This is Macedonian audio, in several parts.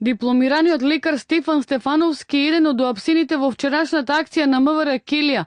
Дипломираниот лекар Стефан Стефановски е еден од уапсените во вчерашната акција на МВР Келија.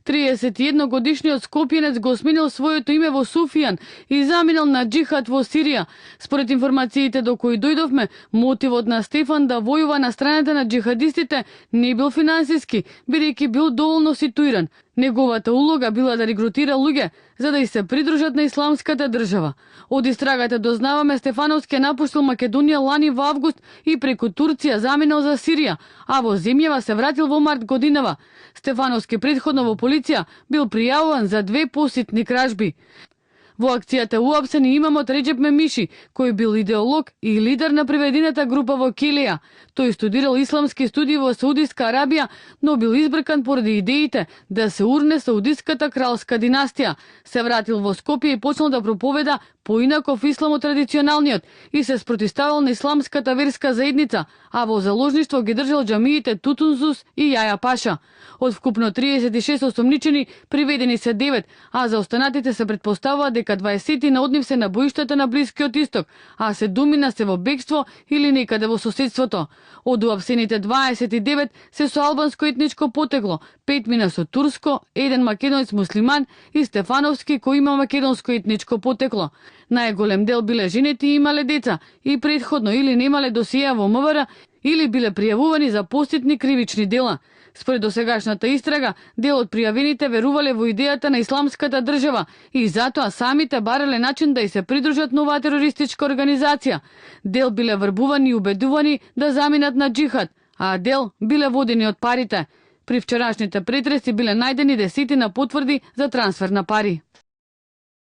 31-годишниот скопјенец го сменил своето име во Суфијан и заминал на џихад во Сирија. Според информациите до кои дојдовме, мотивот на Стефан да војува на страната на џихадистите не бил финансиски, бидејќи бил доволно ситуиран. Неговата улога била да регрутира луѓе за да и се придружат на исламската држава. Од истрагата дознаваме Стефановски напуштил Македонија лани во август и преку Турција заминал за Сирија, а во земјава се вратил во март годинава. Стефановски претходно во полиција бил пријавуван за 2 поситни кражби. Во акцијата уапсен и имамот Реџеп Мемиши, кој бил идеолог и лидер на приведената група во Келија. Тој студирал исламски студии во Саудиска Арабија, но бил избркан поради идеите да се урне Саудиската кралска династија. Се вратил во Скопје и почнал да проповеда поинаков ислам од традиционалниот и се спротиставал на исламската верска заедница, а во заложништво ги држал џамиите Тутунзус и Јаја Паша. Од вкупно 36 осомничени, приведени се 9, а за останатите се претпоставува дека 20 на од нив се на боиштата на Блискиот Исток, а 7 се во бегство или некаде во соседството. Од уапсените 29 се со албанско етничко потекло, 5 со турско, 1 македонец муслиман и Стефановски кој има македонско етничко потекло. Најголем дел биле женети и имале деца и претходно или немале досија во МВР или биле пријавувани за поститни кривични дела. Според досегашната истрага, дел од пријавените верувале во идејата на исламската држава и затоа самите барале начин да и се придружат на оваа терористичка организација. Дел биле врбувани и убедувани да заминат на џихад, а дел биле водени од парите. При вчерашните претреси биле најдени десетина потврди за трансфер на пари.